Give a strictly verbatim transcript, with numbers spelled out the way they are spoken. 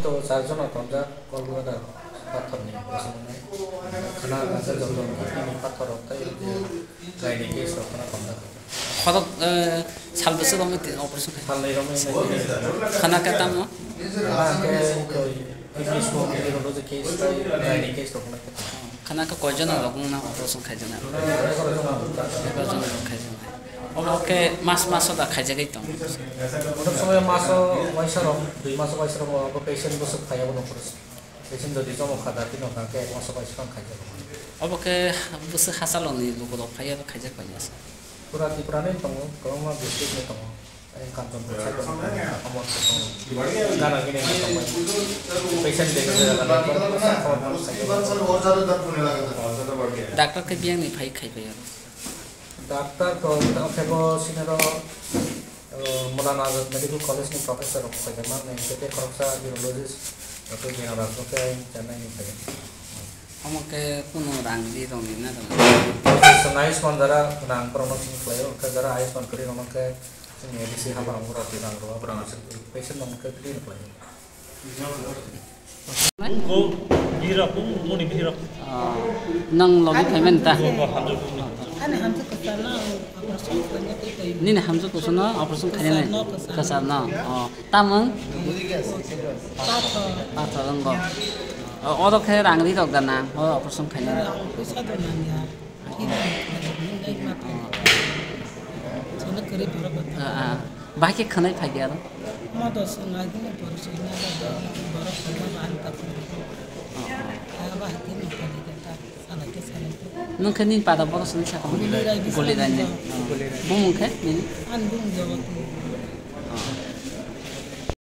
To char jona tonjak, Kolkata pathor ni bosong nai. Khana gasa jom jom ni pathor rok tai je lai ni case rok khana tonjak. Khotok, eh, sal bwswk romwi twi operation khai? Sal nai romwi nai. Khana khe tamo? Khana khe koi kidney stone ni rok je case tai lai ni case rok khana khe. Khana khe koi jona rok wngna operation khai jana? Egaroh jona rok khai jana. Omo khe mas maso da khaijagwi tong. Onek somoy maso waisa rok, dui maso waisa rok abo patient bwswk phaiya bono operation. Patient jodi jomo kha da, tino kha khe ek maso bai swkang khaijak. Obo khe bwswk hachalo ni lukurok phaiya khaijak bai ya sa. Pura Tripura ni tongo, kwbangma district ni tongo. Ai Kanchanpur side tongo, Kamalpur tongo. Gana gini ni tongo. Patient de gini gana tongo. Doctor khe biyang ni phai khai bai ya. Doctor to, to khe bo senior O, Maulana Azad Medical College ni professor rok khaijak ma, hwnwi hwnkhe tei khoroksa urologist, Doctor Gyanaraj bo khe Chennai ni khaijak. Omo khe kunu rang ri rok ni na rang? Swng Ayushman jara gwnang borok no sini khlaio, hwnkhe jara Ayushman kwrwi rok no khe chini A D C hapar rok rok rang rw, patient rok no khe free ni khlaio. Bung ko bihirok, bung moni bihirok. Oh, nang logi phaimani ta? Bung ko hamjak bung ni. Ani hamjak kwchar no operation khaina tei tei. Nini hamjak kwchar no operation khaina? Kwchar no, kwchar no. Oh, tamung? Pathor. Pathor wng bo. Oh, oro khe rang ri rok da na? Oh, operation khaina. Rang poisa do nang ya. Ah, ah. Bahai khe khwnai phai khe aro? Nwng khe nini pada borok sini sakha? Guli Rai. Bumung khe nini?